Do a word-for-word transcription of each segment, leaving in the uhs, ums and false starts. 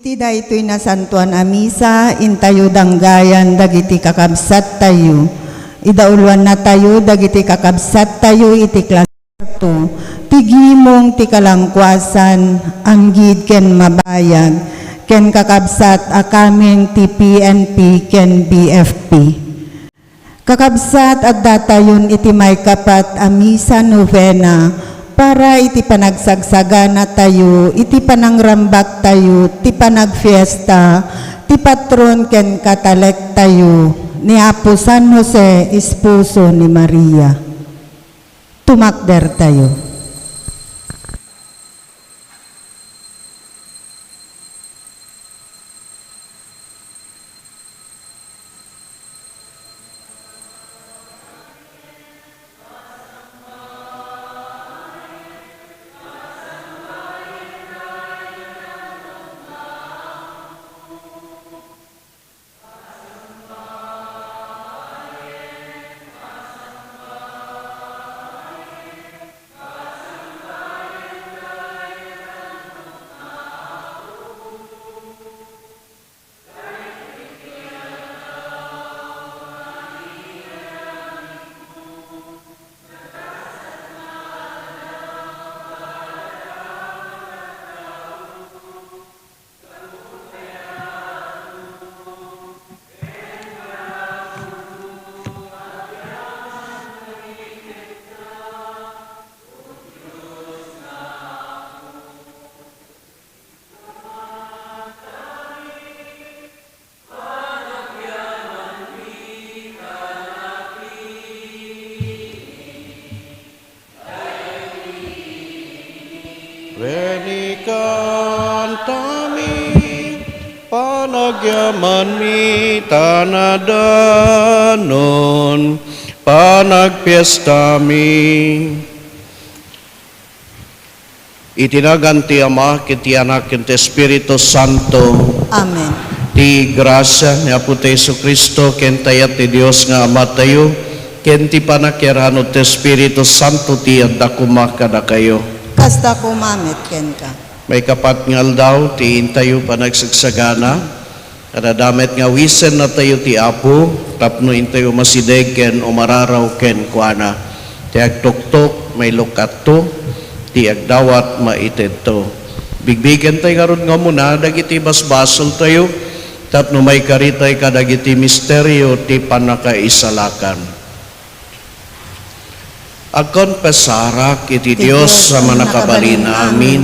Iti daytoy nasantoan a misa, intayo danggayan dagiti kakabsattayo. Idauluannatayo dagiti kakabsattayo iti klasarto, ti gimong ti kalangkuasan, anggid ken mabayag, ken kakabsat a kameng ti P N P ken B F P. Kakabsat, addatayon iti maikapat a misa novena para iti panagsagsaganatayo iti panangrambattayo ti panagfiesta ti patron ken katalektayo, ni Apo San Jose, esposo ni Maria. Tumakdertayo. Wen ikantami, panagyamanmi ta nadannon, panagpiestami. Iti nagan ti Ama, ken ti Anak, ken ti Espiritu Santo. Amen. Ti grasia ni Apo ti Jesu-Cristo, ken ti kayat ti Dios nga Amatayo, ken ti panakiyarano ti Espiritu Santo ti adda koma kadakayo. Kasta koma met kenka. Maikapat nga aldaw ti intayo panagsagsagana. Adda met nga awisennatayo ti Apo tapno intayo umasideg ken umararaw kenkuana. Ti agtuktok, mailukatto, ti agdawat, maitedto. Bigbigentayo ngarud nga umuna dagiti basbasoltayo tapno maikaritay kadagiti misterio ti pannakaisalakan. Agkonfesarak iti Dios a Mannakabalin-amin,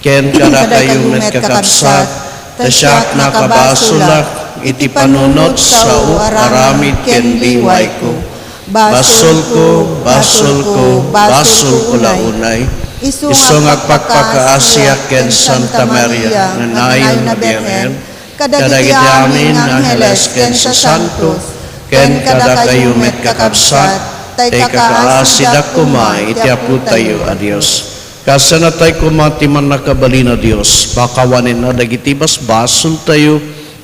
ken kadakayo met, kakabsat, ta siak nakabasolak iti panunot, sao, aramid ken liwayko. Basolko, basolko, basolko la unay. Isu nga agpakpakaasiak ken Santa Maria nga nayon a Birhen, kadagiti amin nga angheles ken sasantos, ken kadakayo met, kakabsat, ta ikakaasidak koma iti Apotayo a Dios. Kasanatayo koma ti Mannakabalin a Dios, pakawanenna dagiti basbasoltayo,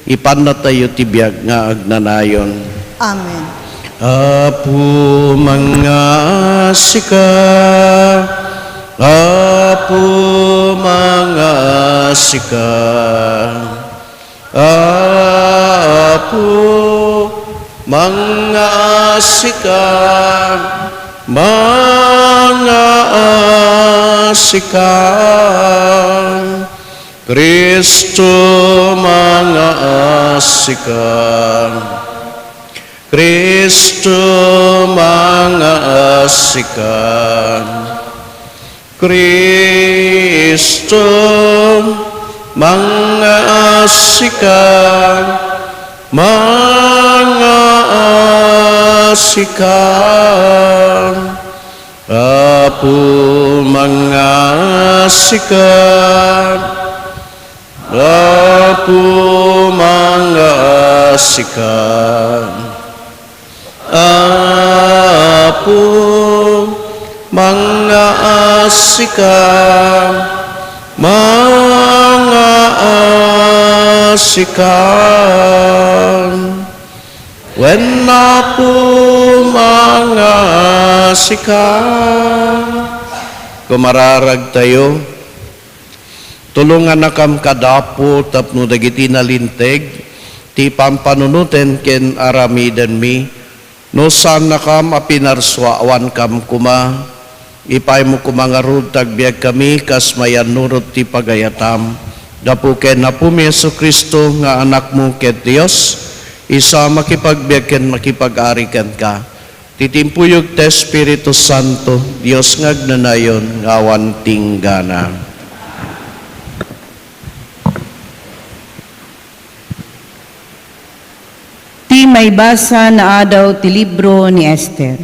ipannatayo ti biag nga agnanayon. Amen. Apo, mangngaasika. Apo, mangngaasika. Apo, mangngaasika, mangngaasika. Cristo, mangngaasika. Cristo, mangngaasika. Cristo, mangngaasika, mangngaasika. Apo, mangngaasika. Apo, mangngaasika. Apo, mangngaasika, mangngaasika. Wen, Apo, mangngaasika. Kumararagtayo. Tulongannakam kada Apo tapno dagiti nalinteg ti pampanunoten ken aramidenmi. No saannakam a pinarsua, awankam koma. Ipaaymo koma ngarud ta agbiagkami kas mayannurot ti pagayatam. Gapu ken Apomi Jesu-Cristo nga Anakmo ket Dios, isu a makipagbiag ken makipag-ari kenka, ti timpuyog ti Espiritu Santo, Dios nga agnanayon nga awan tinggana. Ti maibasa nga adaw ti libro ni Ester.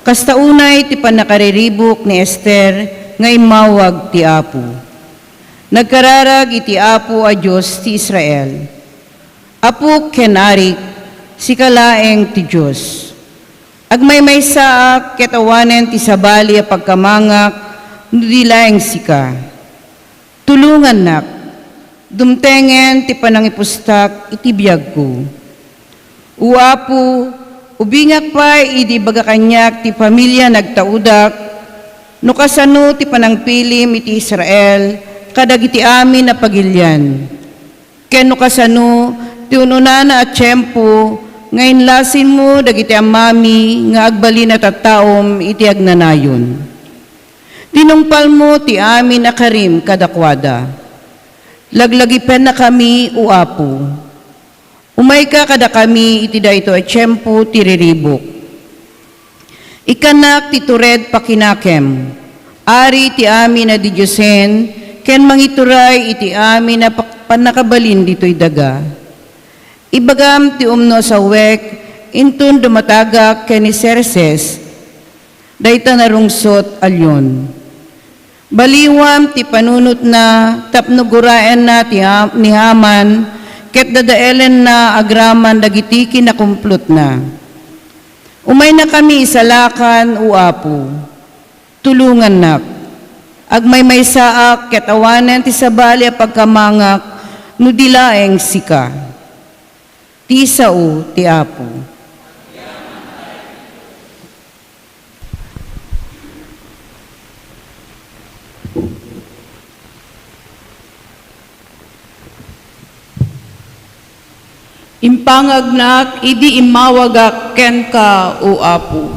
Kasta unay ti pannakariribuk ni Ester nga immawag ti Apo. Nagkararag iti Apo a Dios ti Israel, Apok ken Arik, sika laeng ti Dios. Agmaymaysaak ket awanen ti sabali a pagkamangak no di laeng sika. Tulongannak, dumtengen ti panangipustak iti biagko. O Apo, ubingak pay idi ibaga kaniak ti familia nga agtaudak, no kasano ti panangpilim iti Israel kadagiti amin a pagilian, ken no kasano ti un-unana a tiempo nga inlasinmo dagiti amami nga agbalin a tattaom iti agnanayon. Tinungpalmo ti amin a karim kadakuada. Laglagipennakami, O Apo. Umayka kadakami iti daytoy a tiempo ti riribuk. Ikkannak ti tured pakinakem, ari ti amin a didiosen, ken mangituray iti amin a pak-, pannakabalin ditoy daga. Ibagam ti umno a sawek, inton dumatagak ken ni Xerxes, dayta nga rungsot a leon. Baliwam ti panunotna tapno guraenna ti Ha-, ni Haman ket dadaelenna agraman dagiti kinakumplotna. Umaynakami isalakan, O Apo. Tulongannak. Agmaymaysaak ket awanen ti sabali a pagkamangak no di laeng sika. Ti sao ti Apo. Impangagnak idi immawagak kenka, O Apo.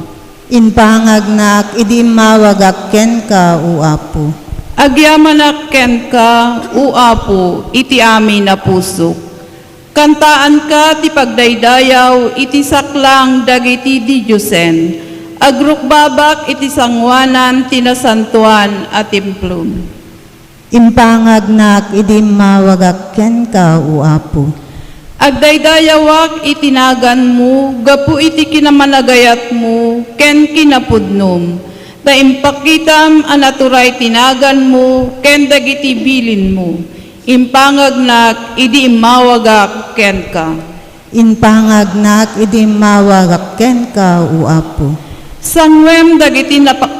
Impangagnak idi immawagak kenka, O Apo. Agyamanak kenka, O Apo, iti amin a pusok. Kantaanka ti pagdaydayaw iti saklang dagiti didiosen. Agrukbabak iti sangoanan ti nasantoan a templom. Impangagnak idi immawagak kenka, O Apo. Agdaydayawak iti naganmo gapu iti kinamanagayatmo ken kinapudnom, ta impakitam a naturay ti naganmo ken dagiti bilinmo. Impangagnak idi immawagak kenka. Impangagnak idi immawagak kenka, O Apo. Sanguem dagiti napa-,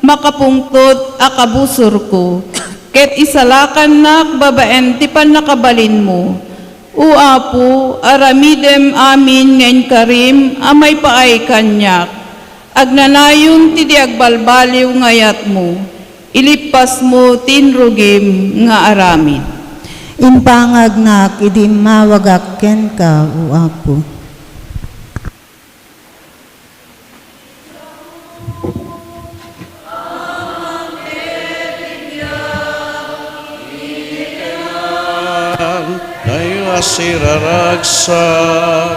makapungtot a kabusorko, ket isalakannak babaen ti pannakabalinmo. O Apo, aramidem amin nga inkarim a maipaay kaniak. Agnanayon ti di agbalbaliw nga ayatmo, ilippasmo ti inrugim nga aramid. Impangagnak idi immawagak kenka, O Apo. Tayo a siraragsak,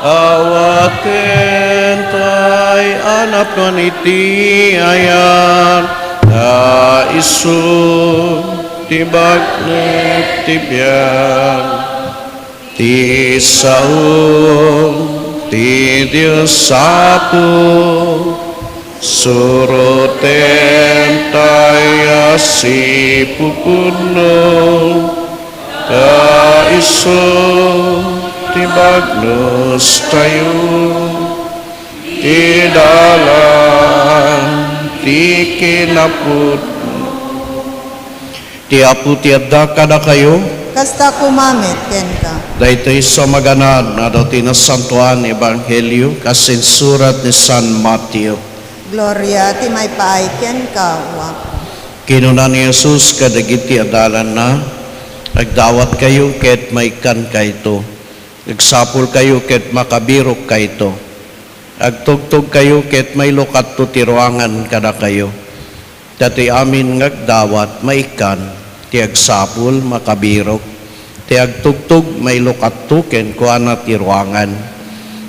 awaten tay a napan iti ayan, ta isu ti bakneg ti biag. Ti sao ti Dios Apo, suroten tay a sipupudno, ta isu ti bagnos tayo, ti dalan ti kinapudno. Ti Apo ti adda kadakayo. Kasta koma met kenka. Daytoy isu a maganad nga adaw ti Nasantoan Ebanghelio kas insurat ni San Mateo. Gloria ti maipaay kenka, O Apo. Kinuna ni Jesus kadagiti adalanna, "Agdawatkayo ket maikkankayto. Agsapulkayo ket makabirokkayto. Agtugtogkayo ket mailukatto ti ruangan kadakayo. Ta ti amin nga agdawat, maikkan, ti agsapul, makabirok, ti agtugtog, mailukatto kenkuana ti ruangan.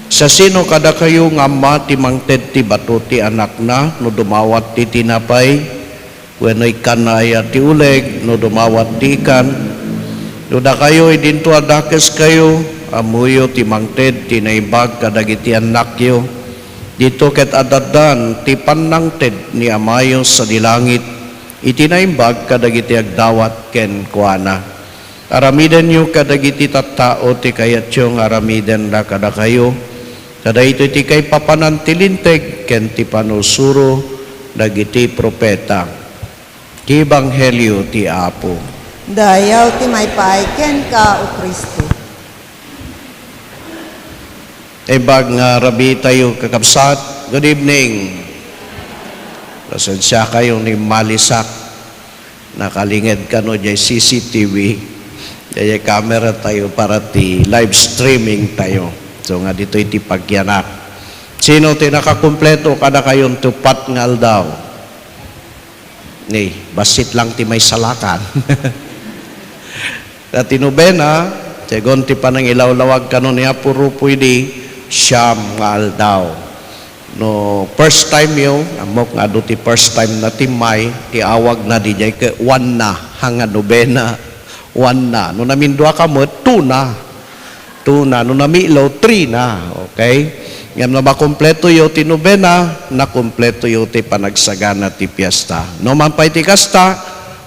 Siasino kadakayo nga amma ti mangted ti bato ti anakna no dumawat ti tinapay? Wenno ikkanna aya ti uleg no dumawat ti ikan? No dakayo idinto a dakeskayo, ammoyo ti mangted ti naimbag kadagiti annakyo. Dito ket addan ti pannangted ni Amayo sadi langit iti naimbag kadagiti agdawat kenkuana. Aramidenyo kadagiti tattao ti kayatyo nga aramidenna kadakayo, ta daytoy ti kaipapanan ti Linteg ken ti panursuro dagiti profeta." Ti Ebanghelio ti Apo. Dayaw ti maipay kenka, O Cristo. Naimbag nga rabiitayo, kakabsat. Good evening. Pasensiakayo ni malisak. Nakalinged kano jay C C T V. Jay camera tayo para ti live streaming tayo. So nga ditoy ti pagyanak. Sino ti nakakumpleto kadakayo ti uppat nga aldaw? Ni, bassit lang ti maisalakan. Ta ti nobena, segun ti panangilawlawag kano ni Apo Rufo idi, siam nga aldaw. No first time yo, ammok nga adu ti first time na timmay, ti awagna dijay ket one na, ha nga nobena, one na. No namindua ka met, two na. Two na. No namilo, three na. Okay? Ngem no makumpleto yo ti nobena, nakumpleto yo ti panagsagana ti fiesta. No man pay ti kasta,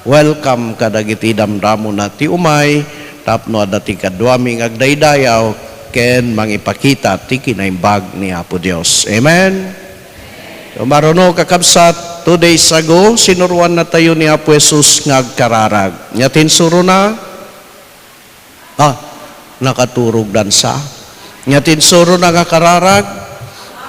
welcome kadagiti damdamona ti umay, tapno adda ti kaduami nga agdaydayaw ken mangipakita ti kinaimbag ni Apo Dios. Amen? Sumaruno, kakabsat, two days ago, sinuroannatayo ni Apo Jesus nga agkararag. Ania ti insurona? Ah, nakaturogdan sa. Ania ti insurona nga kararag?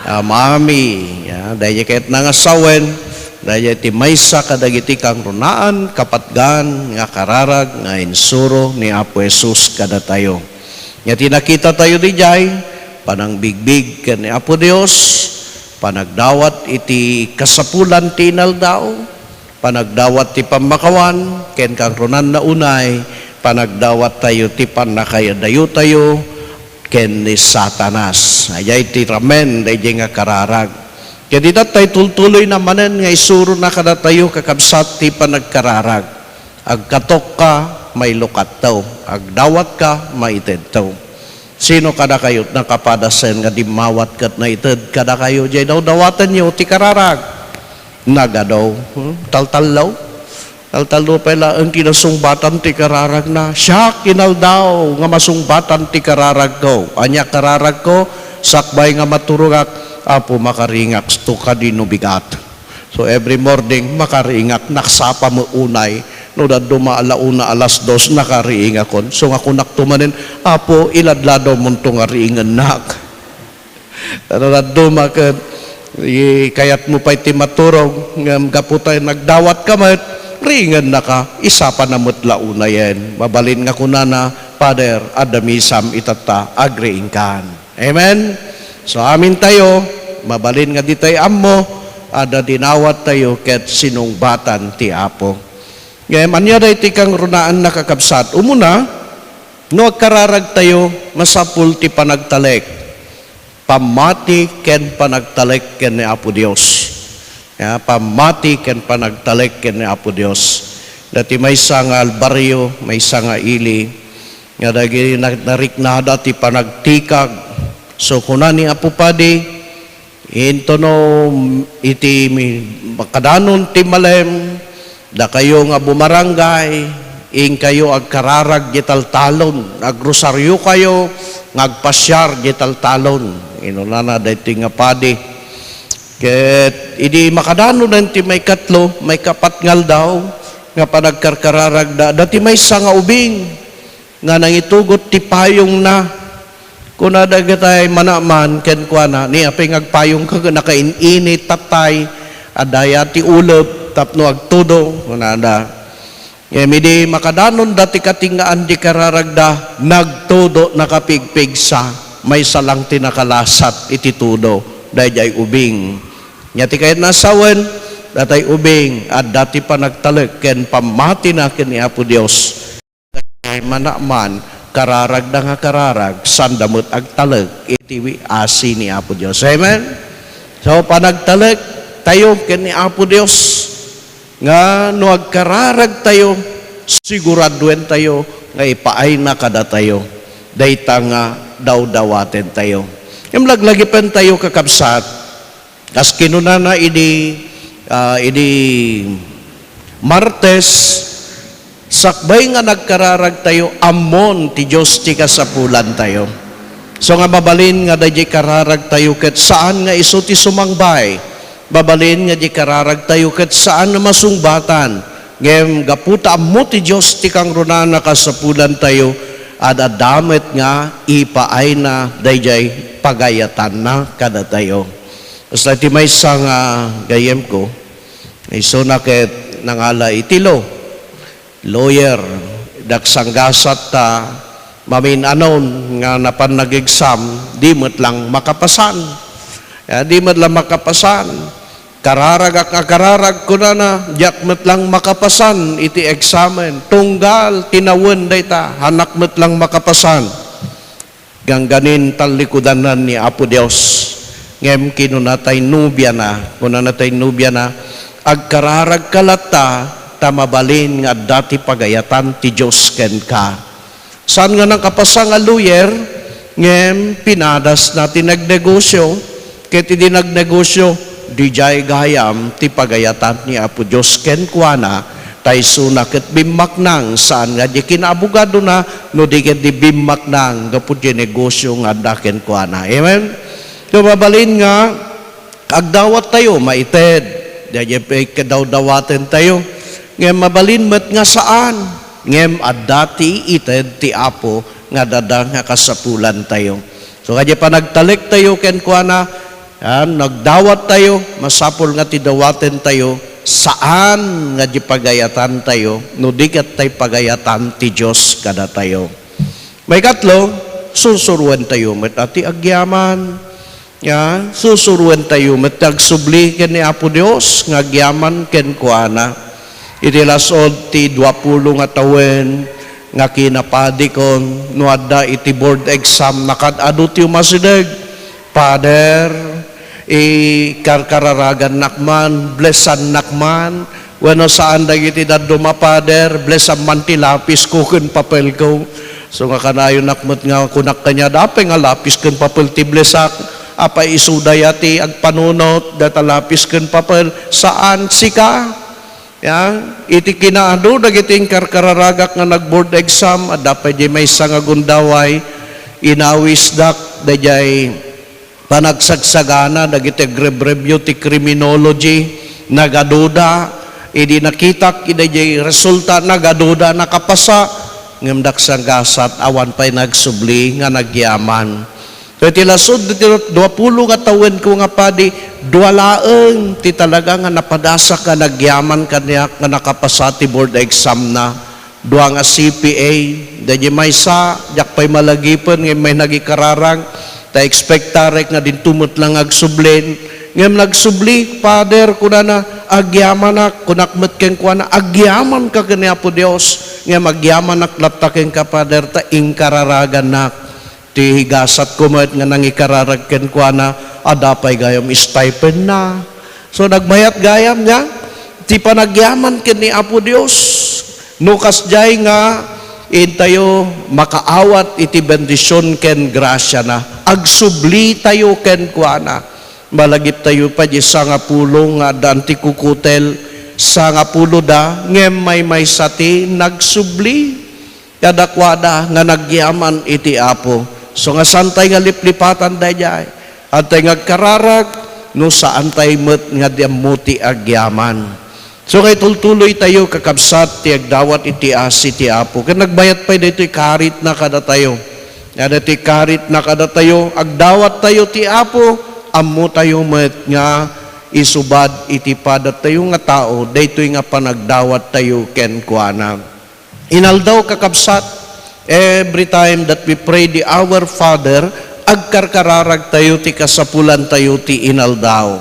Amami. Ya, daydiay kayatna nga sawen, daydiay ti maysa kadagiti kangrunaan, kapatgan nga kararag nga insuro ni Apo Jesus kadatayo. Ania ti nakitatayo dijay? Panangbigbig ken ni Apo Dios, panagdawat iti kasapulan ti inaldaw, panagdawat ti pammakawan, ken kangrunanna unay, panagdawattayo ti pannakayadayotayo ken ni Satanas. Aya iti ramen daydiay nga kararag. Ket ita tay tultuloyna manen nga isurona kadatayo, kakabsat, ti panagkararag. Agkatokka, mailukatto. Agdawatka, maitedto. Sino kadakayo ti nakapadasen nga dimmawat ket naited kadakayo jay dawdawatenyo ti kararag? Nagadu. Hmm? Taltallo? Taltallo pay laeng ti nasungbatan ti kararagna. Siak inaldaw nga masungbatan ti kararagko. Ania kararagko? Sakbay nga maturogak, Apo, makaringak, to kadi no bigat. So, every morning, makaringak, nagsapa met unay. No dadduma a la una, alas dos, nakaringakon. So, nga kunakto manen, "Apo, iladladaw monto nga ringennak." Pero dadduma ket, i-, kayatmo pay ti maturog, ngem gapu ta nagdawatka met, ringennaka, isapana met la unayen. Mabalin nga kunana, "Father, adda misam itatta, agriingkan." Amen? So, amintayo, mabalin nga ditay ammo, adda dinawattayo ket sinungbatan ti Apo. Ngem, ania daytoy kangrunaanna, kakabsat? Umuna, no agkararagtayo, masapul ti panagtalek. Pammati ken panagtalek ken ni Apo Dios. Ya, pammati ken panagtalek ken ni Apo Dios. Dati maysa nga albaryo, maysa nga ili, nga dagiti na-, nariknada ti panagtikag. So, kuna ni Apo Padi, "Intono iti mi-, makadanon ti malem, dakayo nga bumarangay, inkayo agkararag di taltalon, agrosariokayo, nga agpasiar di taltalon." Inunana daytoy nga padi. Ket idi makadanonen ti maikatlo, maikapat nga aldaw, nga panagkarkararagda, dati maysa nga ubing nga nangitugot ti payongna. Kuna dagitay manaman kenkuana, "Ni apay nga agpayongka ket nakain-init tatay, adda aya ti ulep?" tapno agtudo, kunada. Ngem idi makadanonda ti katingaan di kararagda, nagtudo nakapigpigsa, maysa lang ti nakalasat iti tudo, daydiay ubing. Nia ti kayatna a sawen, datay ubing, adda ti panagtalek ken pammatina ken ni Apo Dios. Manakman, kararagda nga kararag, saanda met agtalek iti asi ni Apo Dios. Amen? So, panagtalek tayo ken ni Apo Dios, nga no agkararag tayo, siguraduen tayo nga ipaayna kadatayo dayta nga dawdawaten tayo. Ngem laglagipen tayo, kakabsat, kas kinunana idi, ah, idi Martes, sakbay nga nagkararag tayo, ammon ti Dios ti kasapulan tayo. So nga mabalin nga daydiay kararag tayo ket saan nga isu ti sumangbay. Mabalin nga di kararag tayo ket saan nga masungbatan. Ngem gapu ta ammo ti Dios ti kangrunaan a kasapulan tayo, ad-adda met nga ipaayna daydiay pagayatanna kadatayo. Kasta ti maysa nga gayyemko, isuna ket nangala iti law, lawyer, daksanggasat ta mamin-anon nga napan nag-exam, di met lang makapasan. Ya, di met lang makapasan. Kararagak nga kararag, kunana, diak met lang makapasan iti eksamen. Tunggal tinawen dayta, hanak met lang makapasan. Gangganin tallikudanan ni Apo Dios. Ngem kinuna tay nobiana, kunana tay nobiana, "Agkararagka latta, ta mabalin nga adda ti pagayatan ti Dios kenka." Saan nga nakapasa nga lawyer, ngem pinadasna ti nagnegosyo, ket idi nagnegosyo, didiay gayam ti pagayatan ni Apo Dios kenkuana, ta isuna ket bimmaknang, saan nga di kinaabogadona, no di ket di bimmaknang gapu ti negosyo nga adda kenkuana. Amen? So, mabalin nga, agdawat tayo, maited. Daydiay pay kadawdawaten tayo. Ngem mabalin met nga saan. Ngem adda ti ited ti Apo nga adda nga kasapulan tayo. So, kadi panagtalek tayo kenkuana, yan, nagdawat tayo, masapul nga ti dawaten tayo, saan nga di pagayatan tayo, no di ket tay pagayatan ti Dios kadatayo. Maikatlo, sursuruen tayo met a ti agyaman. Ya, susuruen tayo met ti agsubli ken ni Apo Dios nga agyaman kenkuana. Iti las-ud ti duapulo nga tawen nga kinapadikon, no adda iti board exam, nakaad-adu ti umasideg, "Pader, ikarkararagannak man, blessannak man." Wenno saan dagiti dadduma, "Pader, blessam man ti lapisko ken papelko." So nga kanayonak met nga kunak kaniada, "Apay nga lapis ken papel ti blessak? Apay isuda ya ti agpanunot data lapis ken papel?" Saan, sika. Ya, iti kinaadu dagiti inkarkararagak nga nag-board exam, adda pay di maysa nga gundaway, inawisdak daydiay panagsagsagana dagiti agrebreview ti criminology, nagaduda, idi nakitak iti resulta, nagaduda, nakapasa, ngem daksanggasat, awan pay nagsubli nga nagyaman. So, iti las-ud ti duapulo nga tawenko nga padi, dua laeng ti talaga nga napadasak nga nagyaman kaniak nga nakapasa ti board exam na. Dua nga C P A, daydi maysa, diak pay malagipen nga immay nagikararag, ta expectarek nga dinto met lang agsublin. Ngem nagsubli, Pader, kunana, agyamanak, kunak met kenkuana, agyamanka ken ni Apo Dios, ngem agyamanak latta kenka, Pader, ta inkararagannak. Ti gasatko met nga nangikararag kenkuana, adda pay gayam stipendna. So, nagmayat gayam nia ti panagyaman ken ni Apo Dios. No kasdiay nga intayo makaawat iti bendision ken grasiana, agsublitayo kenkuana. Malagiptayo pay di sangapulo nga addaan ti kukutel, sangapulo da, ngem maymaysa ti nagsubli. Kadakuada nga nagyaman iti Apo. So, nga saantay nga liplipatan daydiay. Antay nga agkararag, no saantay met nga di ammo ti agyaman. So, nga itultuloy tayo, kakabsat, ti agdawat iti asi ti Apo. Ket nagbayat pay daytoy karitna kadatayo. Nga daytoy karitna kadatayo, agdawat tayo ti Apo, ammo tayo met nga isubad iti padatayo nga tao, daytoy nga panagdawattayo kenkuana. Inaldaw, kakabsat, every time that we pray the Our Father, agkarkararagtayo ti kasapulantayo ti inaldaw.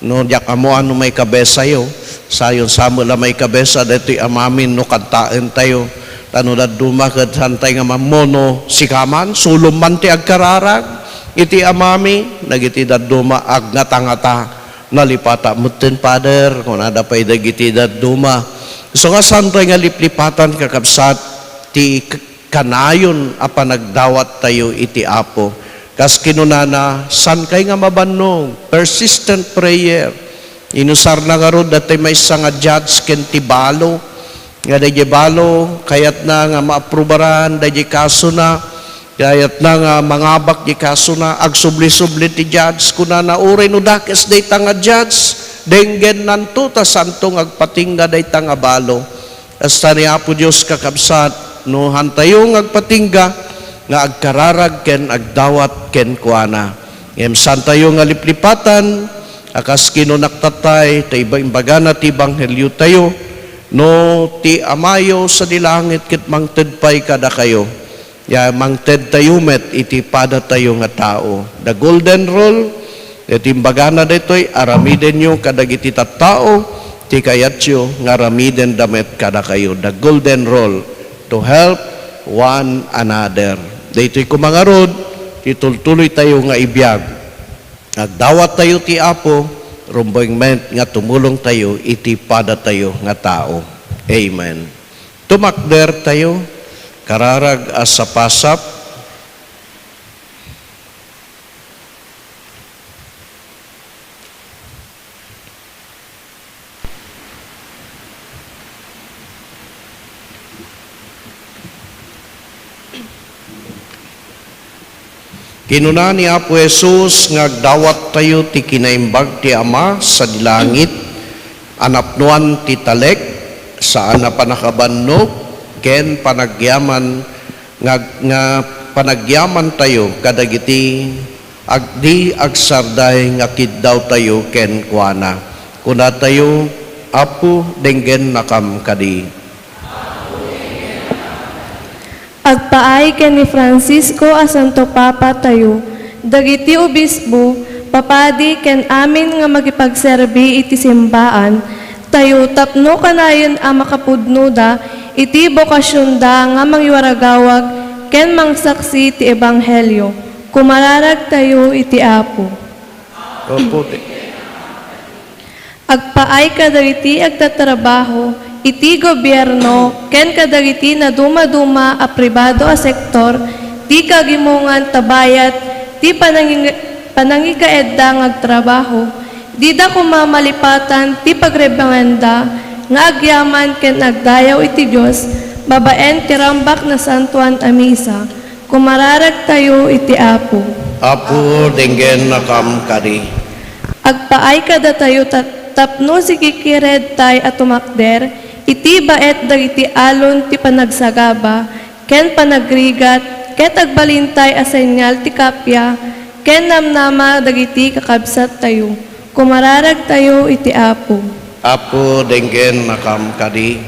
No, diak ammo no maikabesayo, sayon sa met la maikabesa daytoy amamin no kantaentayo. Ta no dadduma ket santay nga mammono, sika man, sulom man ti agkararag iti amami, dagiti dadduma, agngatangata. Nalipata metten, Father, kunada pay dagiti dadduma. So nga santay nga liplipatan, kakabsat, ti k-, kanayon a panagdawattayo iti Apo. Kas kinunana, sankay nga mabannog, persistent prayer. Inusarna ngarud daytoy maysa nga judge ken ti balo, nga daydiay balo, kayatna nga maaprubaran daydiay kasona, kayatna nga mangabak diay kasona, agsubli-subli ti judge, kunana, uray no dakes dayta nga judge, denggennanto ta saanto nga agpatingga dayta nga balo. Kasta ni Apo Dios, kakabsat, no hantayo nga agpatingga nga agkararag ken agdawat kenkuana. Ngem saantayo nga liplipatan, a kas kinunak tatay, ta iba-imbagana ti ebangheliotayo, no ti Amayo sadi langit ket mangted pay kadakayo, ya mangtedtayo met iti padatayo nga tao. The golden rule, iti imbagana daytoy, aramidenyo kadagiti tattao ti kayatyo nga aramidenda met kadakayo. The golden rule, to help one another. Daytoy koma ngarud ti tultuloytayo nga ibiag. Agdawattayo ti Apo, rumbeng met nga tumulongtayo iti padatayo nga tao. Amen. Tumakdertayo, kararag a sapasap. Kinuna ni Apo Jesus nga agdawattayo ti kinaimbag ti Ama sadi langit a napnoan ti talek, saan a pannakabannog ken panagyaman nga, nga panagyamantayo kadagiti agdi agsarday nga kiddawtayo kenkuana. Kunatayo, Apo, denggennakam kadi. Agpaay ken ni Francisco a Santo Papa tayo, dagiti obispo, papadi ken amin nga makipagserbi iti simbaan tayo tapno kanayon a makapudnoda iti bokasionda nga mangiwaragawag ken mangsaksi ti ebanghelio. Kumararagtayo iti Apo. Opo, ti- Agpaay kadagiti agtatrabaho iti gobierno ken kadagiti nadumaduma a pribado a sektor ti kagimongan ta bayat ti panangi-, panangikaedda nga agtrabaho. Dida koma malipatan ti pagrebenganda nga agyaman ken agdayaw iti Dios babaen ti Rambak Nasantoan a Misa. Kumararagtayo iti Apo. Apo, denggennakam kadi. Agpaay kadatayo ta-, tapno sikikiredtay a tumakder iti baet dagiti alon ti panagsagaba ken panagrigat ket agbalintay a senial ti kappia ken namnama dagiti kakabsattayo. Kumararagtayo iti Apo. Apo, denggennakam kadi.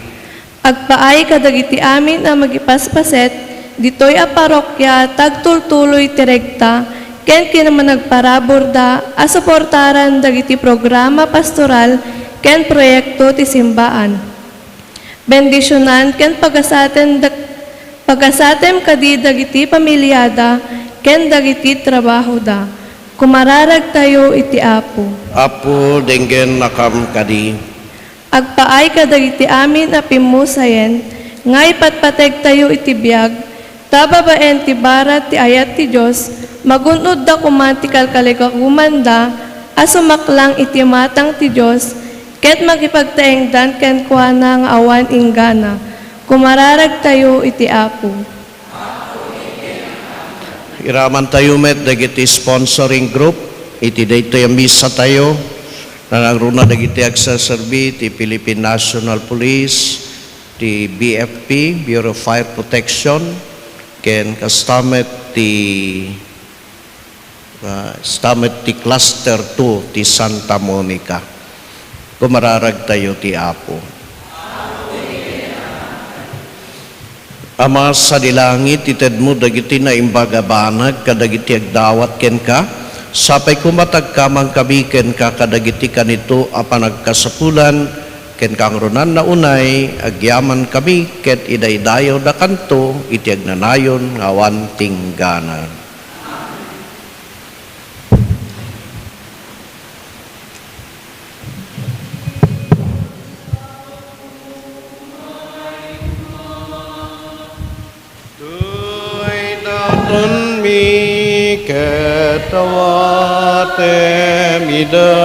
Agpaay kadagiti amin a mangipaspaset ditoy a parokya ta agtultuloy ti rekta ken kinamanagparaburda a suportaran dagiti programa pastoral ken proyekto ti simbaan. Bendisionan ken pagasaten dak-, pagasatem kadi dagiti pamiliada ken dagiti trabahoda. Kumararagtayo iti Apo. Apo, denggennakam kadi. Agpaay kadagiti amin a pimmusayen nga ipatpategtayo iti biag, ta babaen ti barat ti ayat ti Dios, magun-odda koma ti kalkaligagumanda a sumaklang iti matang ti Dios, ket makipagtaengdan kenkuana nga awan inggana. Kumararagtayo iti Apo. Iramantayo met dagiti sponsoring group iti daytoy a misatayo. Nanangruna dagiti agserserbi ti Philippine National Police, ti B F P, Bureau of Fire Protection, ken kasta met ti Ah, ista met ti Cluster two ti Santa Monica. Kumararagtayo ti Apo. Ama, sadi langit, itedmo dagiti naimbag a banag kadagiti agdawat kenka. Sapay koma ta agkamangkami kenka kadagiti kanito a panagkasapulan, ken kangrunan na unay, agyamankami ket idaydayawdakanto iti agnanayon nga awan tinggana. Toy datonmi ket awatem ida,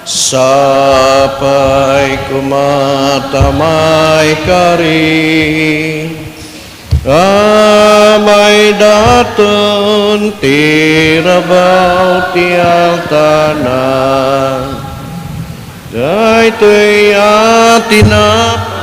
sapay koma ta maikari a maidaton ti rabaw ti altarna. Daytoy a tinapay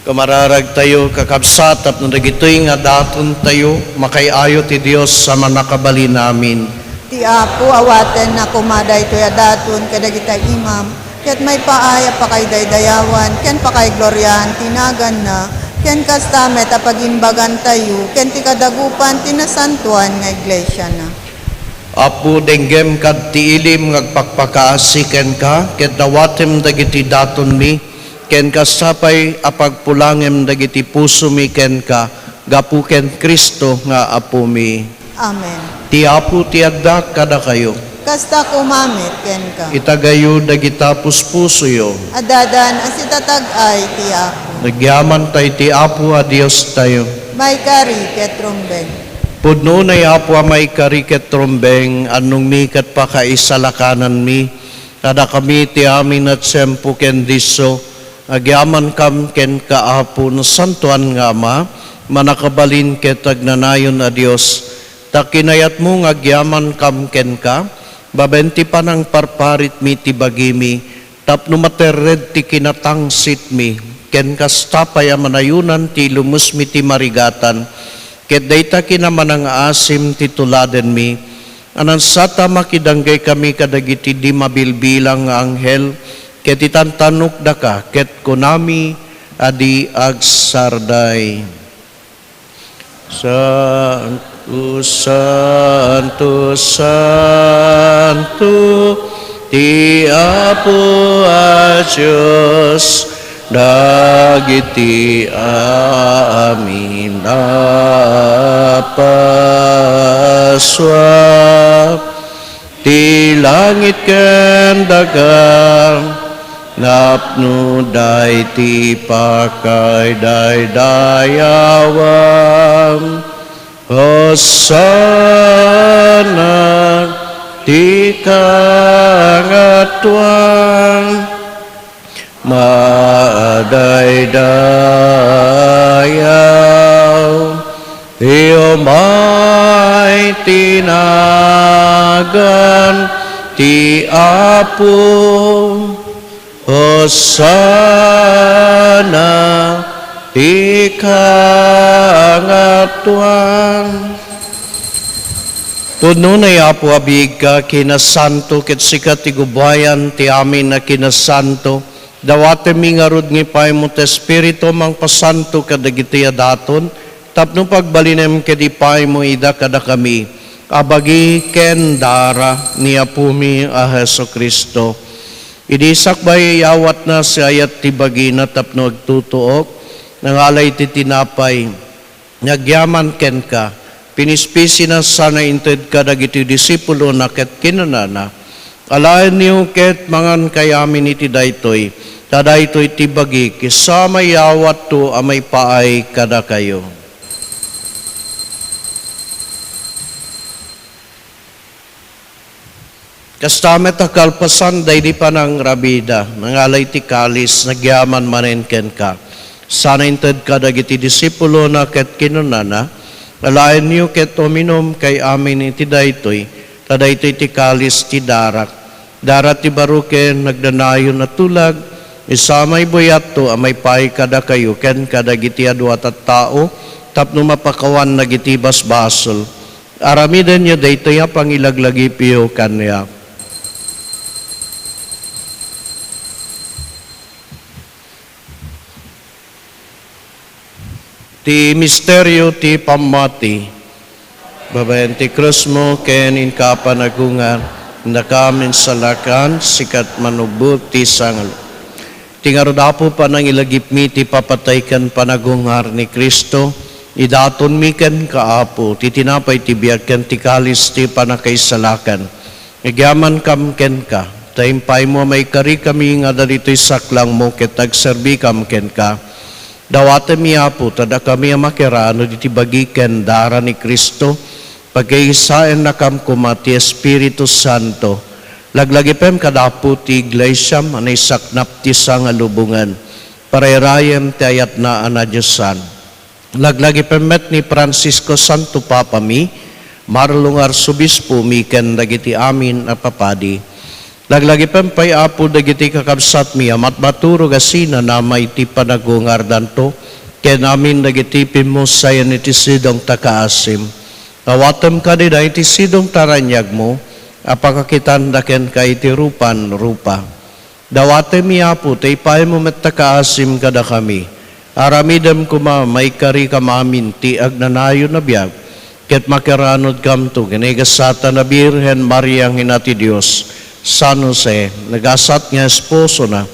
Kumararagtayo, kakabsat, tapno dagitoy nga datontayo, makaay-ayo ti Dios a Mannakabalin amin. Ti Apo, awatenna koma daytoy a daton kadagita imam, ket maipaay a pakaidaydayawan ken pakaigloriaan ti naganna, ken kasta met a pagimbagantayo ken ti kadagupan ti nasantoan nga iglesiana. Apo, denggem kad ti ilim nga agpakpakaasi kenka, ket dawatem dagiti datonmi, ken kasta pay a pagpulangem dagiti pusomi kenka, gapu ken Cristo nga Apomi. Amen. Ti Apo ti adda kadakayo. Kasta koma met kenka. Itagayo dagita puspusoyo. Addadan a sitatag-ay ti Apo. Nagyamantay ti Apo a Diostayo. Maikari ket rumbeng. Pudno unay, Apo, a maikari ket rumbeng, annongmi ket pakaisalakananmi. Kadakami ti amin a tiempo ken disso, agyamankam kenka, Apo, Nasantoan nga Ama, Mannakabalin ket Agnanayon a Dios, ta kinayatmo nga agyamankam kenka, babaen ti panangparparitmi ti bagimi, tapno materred ti kinatangsitmi, ken kasta pay a manayonan ti ilumosmi ti marigatan, ket dayta kinamanangaasim ti tuladenmi, a nansat a makidanggay kami kadagiti di mabilbilang nga anghel, ket itantannokdaka, ket kunami a di agsarday. Santo, santo, santo, ti Apo a Dios, Dagiti amin a pasua ti langit ken daga, napnoda iti pakaidaydayawam. Hosanna ti kangatoan. Madaydayaw ti umay ti nagan ti Apo. Hosanna ti kangatoan. Pudno ni Apo a biigka, kinasanto, ket sika ti gubayan ti amin a kinasanto. Dawatemmi ngarud nga ipaymo ti Espiritu a mangpasanto kadagiti a daton, tapno pagbalinem ket ipaymo ida kadakami a bagi ken dara ni Apomi a Jesu-Cristo. Idi sakbay iyawatna, siayat ti bagina tapno agtutuok, nangala iti tinapay, nagyaman kenka, pinispisina sana inted kadagiti disipulona ket kinunana, "Alaenyo ket mangankayo amin iti daytoy, ta daytoy ti bagik, isu a mayawatto a maipaay kadakayo." Kasta met a kalpasan daydi panangrabida, nangala iti kalis, nagyaman manen kenka. Sana inted kadagiti disipulona ket kinunana, "Alaenyo ket uminumkayo amin iti daytoy, ta daytoy ti kalis ti darak. Dara ti baro ken nagdanayon a tulag, isu a maibuyatto a maipaay kadakayo ken kadagiti adu a tattao tapno mapakawan dagiti basbasol." Aramidenyo daytoy a pangilaglagipyo kaniak. Ti misterio ti pammati. Babaen ti krusmo ken inka a panagungar, innakam insalakan, sika ti mannubbot ti sangalo. Ti ngarud, Apo, panangilagipmi ti papatay ken panagungar ni Cristo, idatonmi kenka, Apo, ti tinapay ti biag ken ti kalis ti pannakaisalakan. Agyamankam kenka, ta impaymo a maikarikami nga adda ditoy saklangmo ket agserbikam kenka. Dawatemmi, Apo, ta dakami a makirano ditoy bagi ken dara ni Cristo, pagkaisaennakam koma ti Espiritu Santo. Laglagipem kada Apo ti Iglesiam a naisaknap ti sangalubongan. Parayrayem ti ayatna a nadiosan. Laglagipem met ni Francisco, Santo Papami, Marlon nga Arsobispomi, ken dagiti amin a papadi. Laglagipem pay, Apo, dagiti kakabsatmi a matmaturog a sinanama iti panagungardanto, ken amin dagiti pimmusayan iti sidongta a kaasim. Awatem kadida iti sidongta a raniagmo, a pakakitanda kenka iti rupan rupa. Dawatemmi, Apo, ta ipaymo met ta kaasim kadakami. Aramidem koma, maikarikam amin ti agnanayon a biag, ket makiranodkamto ken ni gasatan a Birhen Maria nga Ina ti Dios, San Jose, nagasat nga esposona,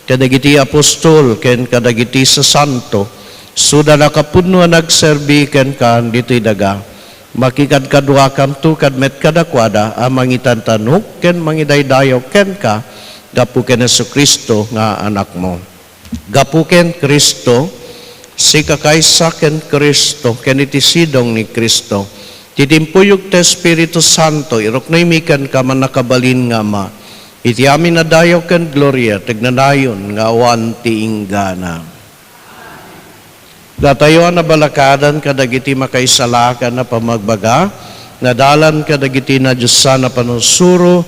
kadagiti apostol ken kadagiti sasanto, isuda a nakapudno a nagserbi kenka ditoy daga. Makikadkaduakamto kad met kadakuada a mangitantanok ken mangidaydayaw kenka gapu ken Jesu-Cristo nga Anakmo. Gapu ken Cristo, sika kaysa ken Cristo, ken iti sidong ni Cristo, ti timpuyog ti Espiritu Santo, iruknoymi kenka, Mannakabalin nga Ama, iti amin a dayaw ken gloria, ti agnanayon nga awan ti inggana. Datayo a nabalakadan kadagiti makaisalakan a pammagbaga, nadalan kadagiti nadiosan a panursuro,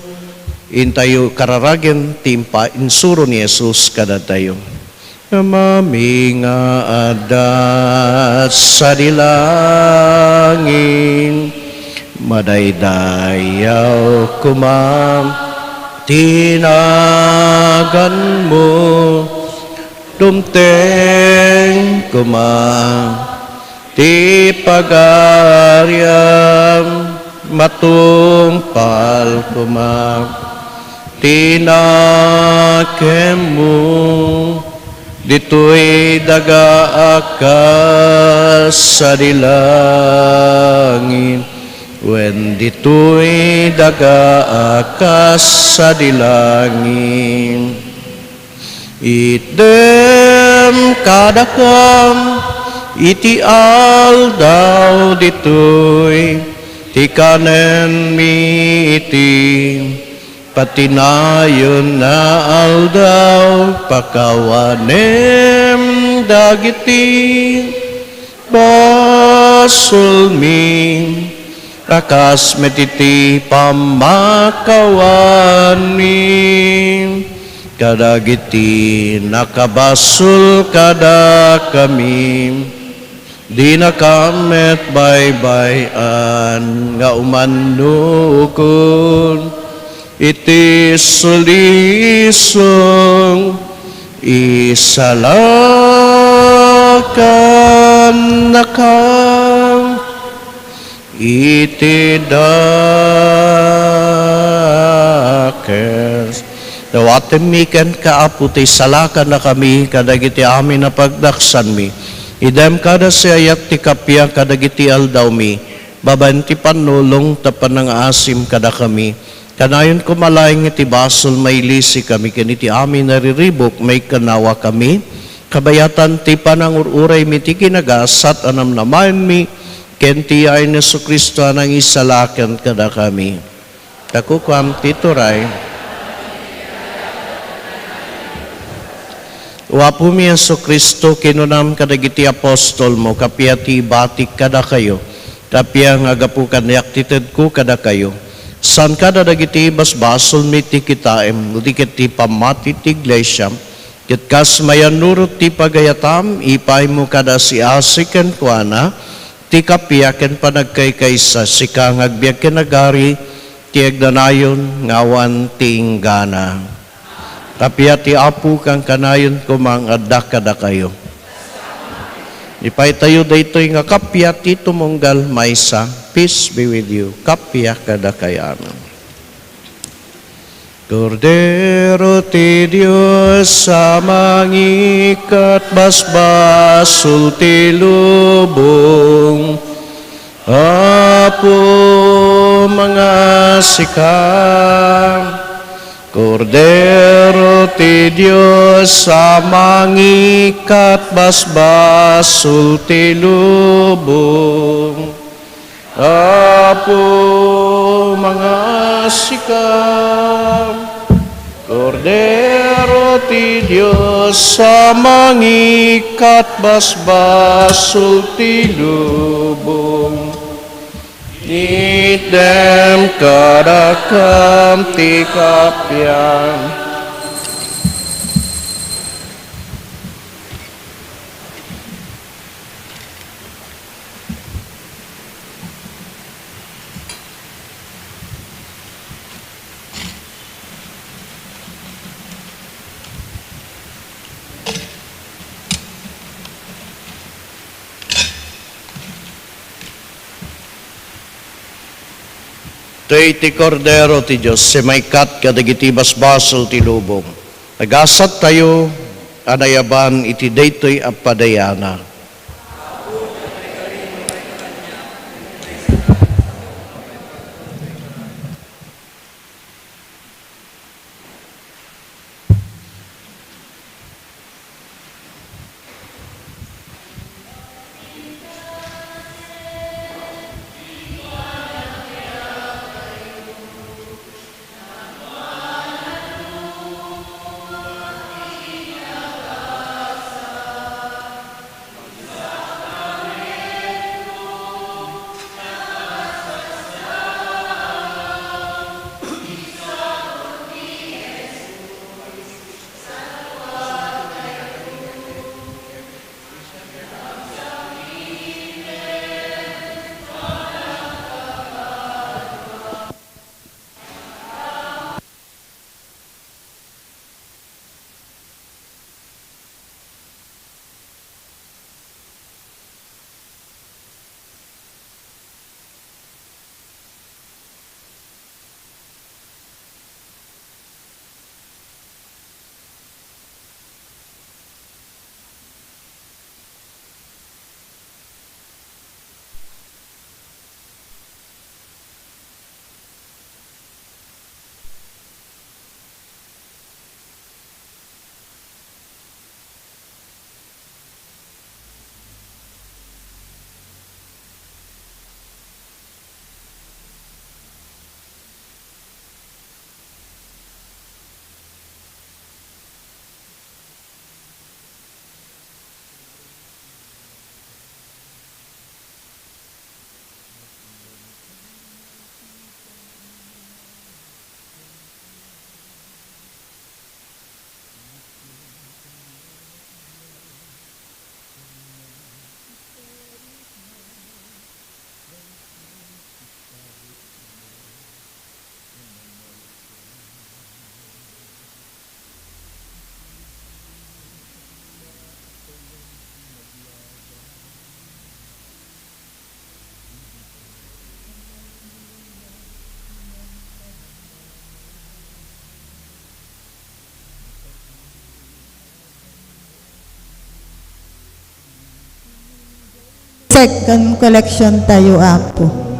intayo kararagen ti impa-, insuro ni Jesus kadatayo. Amami nga adda sadi langit, madaydayaw koma ti naganmo. Dumteng koma ti pagariam, matungpal koma ti nakemmo. Ditoy daga a kas sadi langit, wen ditoy daga a kas sadi langit. Itdem kadakam iti aldaw ditoy ti kanenmi iti patinayon nga aldaw, pakawanem dagiti basolmi, a kas met iti pammakawanmi kadagiti nakabasol kadakami. Dinaka met baybay-an nga umannukon iti sulisog, isalakannaka iti dakes. Dawatemmi kenka, Apo, ti salakannakami kadagiti amin a pagdaksanmi. Itdem kada siak ti kappia kadagiti aldawmi, babaen ti pannulong tapno nangaasim kadakami. Kanayon koma laeng iti basol, mailisikami ken iti amin a riribuk, maikkanawakami. Kabayatan ti panangur-uraymi ti kinagasat a namnamaenmi, ken ti yayen ni Jesu-Cristo a nangisalakan kadakami. Kakukuam ti turay. O Apomi Jesu-Cristo, kinunam kadagiti apostolmo, kappia ti ibatik kadakayo, kappia nga gapu kaniak ti tedko kadakayo. Saan kada dagiti basbasolmi ti kitaem, no di ket ti pammati ti iglesia, ket kas mayannurot ti pagayatam, ipaaymo kada asiasi kenkuana ti kappia ken panagkaykaysa, sika nga agbiag ken agari ti agnanayon nga awan ti inggana. Kappia ti Apo, kankanayon koma nga adda kadakayo. Ipaytayo daytoy nga kappia ti tumunggal maysa. Peace be with you. Kappia kadakayo amin. Kordero ti Dios a mangikkat basbasol ti lubong, Apo, mangasika. Kordero ti Dios a mangikkat basbasol ti lubong, Apo, mangasika. Kordero ti Dios a mangikkat basbasol ti lubong, itdem kadakam ti kappia. Toy ti Kordero ti Dios, ti maikkat kadagiti basbasol ti lubong. Nagasattayo a nayaban iti daytoy a padayana. Second collection tayo, Apo.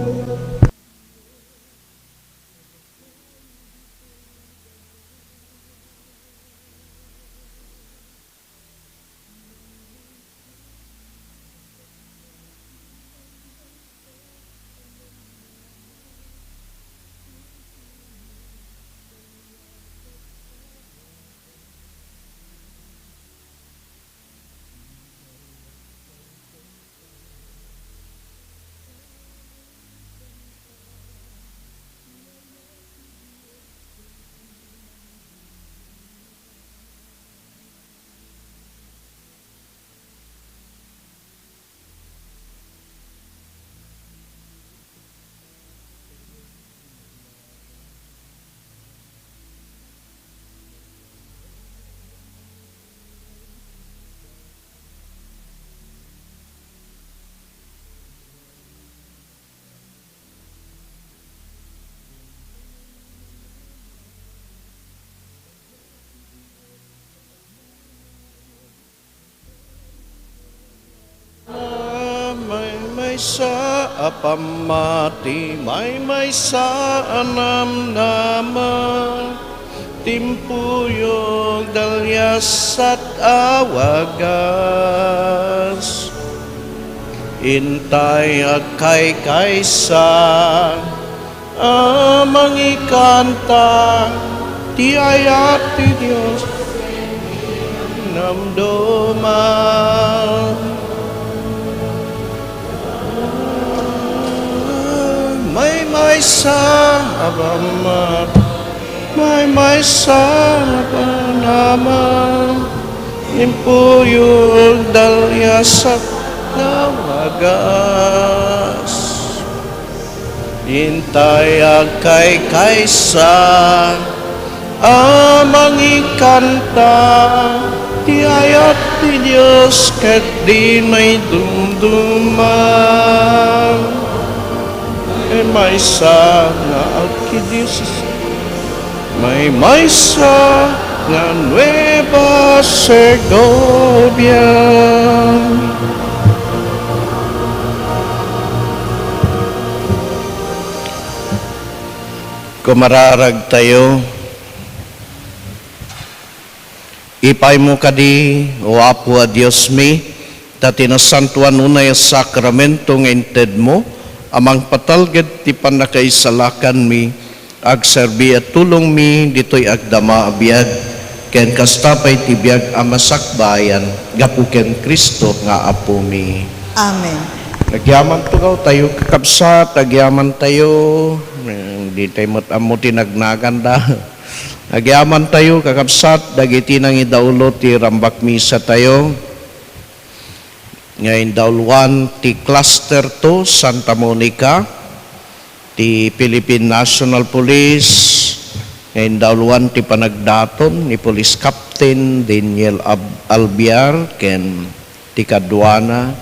Maymaysa a pammati, maymaysa a namnama, timpuyog daliasat a wagas. Intay agkaykaysa a mangikanta ti ayat ti Dios namduma. Maymaysa a bammat, maymaysa a panama, impuyog daliasat a wagas. Intay agkaykaysa a mangikanta ti ayat ti Dios ket di maidumduma. Maymaysa nga agkidios Maymaysa nga Nueva Segovia. Kumararag tayo. Ipaymo kadi, O Apo a Diosmi, ta ti nasantoan unay a sakramento nga intedmo a mangpatalged ti pannakaisalakanmi, agserbi a tulongmi ditoy agdama a biag, ken kasta pay ti biag a masakbayan gapu ken Cristo nga Apomi. Amen. Agyaman tugaw tayo, kakabsat, agyaman tayo. Eh, di tayo met ammo ti nagnaganda. Agyaman tayo, kakabsat, dagiti nangidaulo ti rambak misa tayo. Nga indauloan ti Cluster two, Santa Monica, ti Philippine National Police, nga indauloan ti panagdaton ni Police Captain Daniel Ab-, Albiar, ken ti kaduana,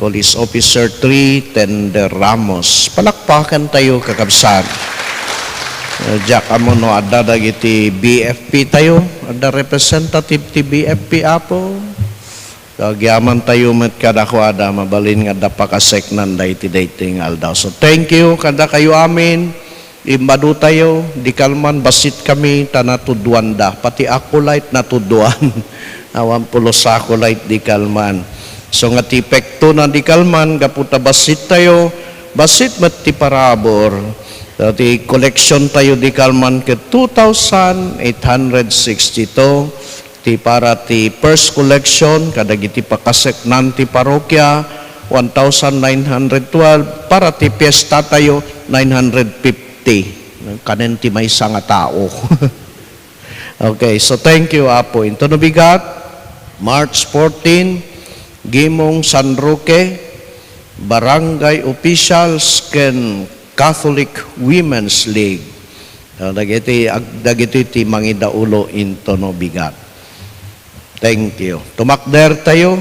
Police Officer three, Tender Ramos. Palakpakan tayo, kakabsat. Eh, diak ammo no adda dagiti B F P tayo, adda representative ti B F P, Apo. Agyaman tayo met kadakuada, mabalin nga adda pakaseknanda iti daytoy nga aldaw. So, thank you kadakayo amin. Imbado tayo, di kalman, bassit kami, ta natudwanda. Pati Acolyte natudwan. Awan pulos Acolyte di kalman. So nga ti epektona di kalman, gapu ta bassit tayo, bassit met ti parabur. So, ti collection tayo di kalman ket two thousand eight hundred sixty-two. Ti para ti first collection kadagiti pakaseknan ti parokya, one thousand nine hundred twelve, para ti fiesta tayo, nine hundred fifty. Kanen ti maysa nga tao. Okay, so thank you, Apo. Into no bigat, March fourteen, Gimong San Roque, barangay officials ken Catholic Women's League. Ah, dagiti, ag-, dagiti ti mangidaulo into no bigat. Thank you. Tumakder tayo.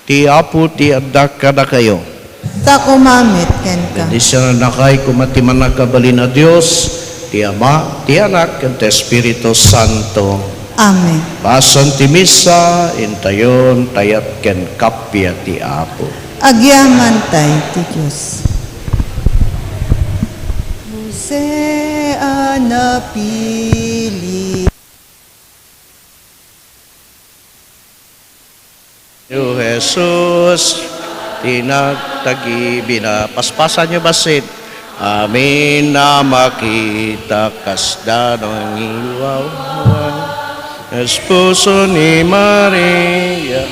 Ti Apo ti adda kadakayo. Ta koma met kenka. Bendisyonannakay koma ti Mannakabalin a Dios, ti Ama, ti Anak, ken ti Espiritu Santo. Amen. Pasen ti misa, intayon ti ayat ken kappia ti Apo. Agyamankami ti Dios. Jose a napili. Ni Jesus, ti nagtagibina. Paspasanyo bassit. Amin a makita kasda nangiwawa. Esposo ni Maria.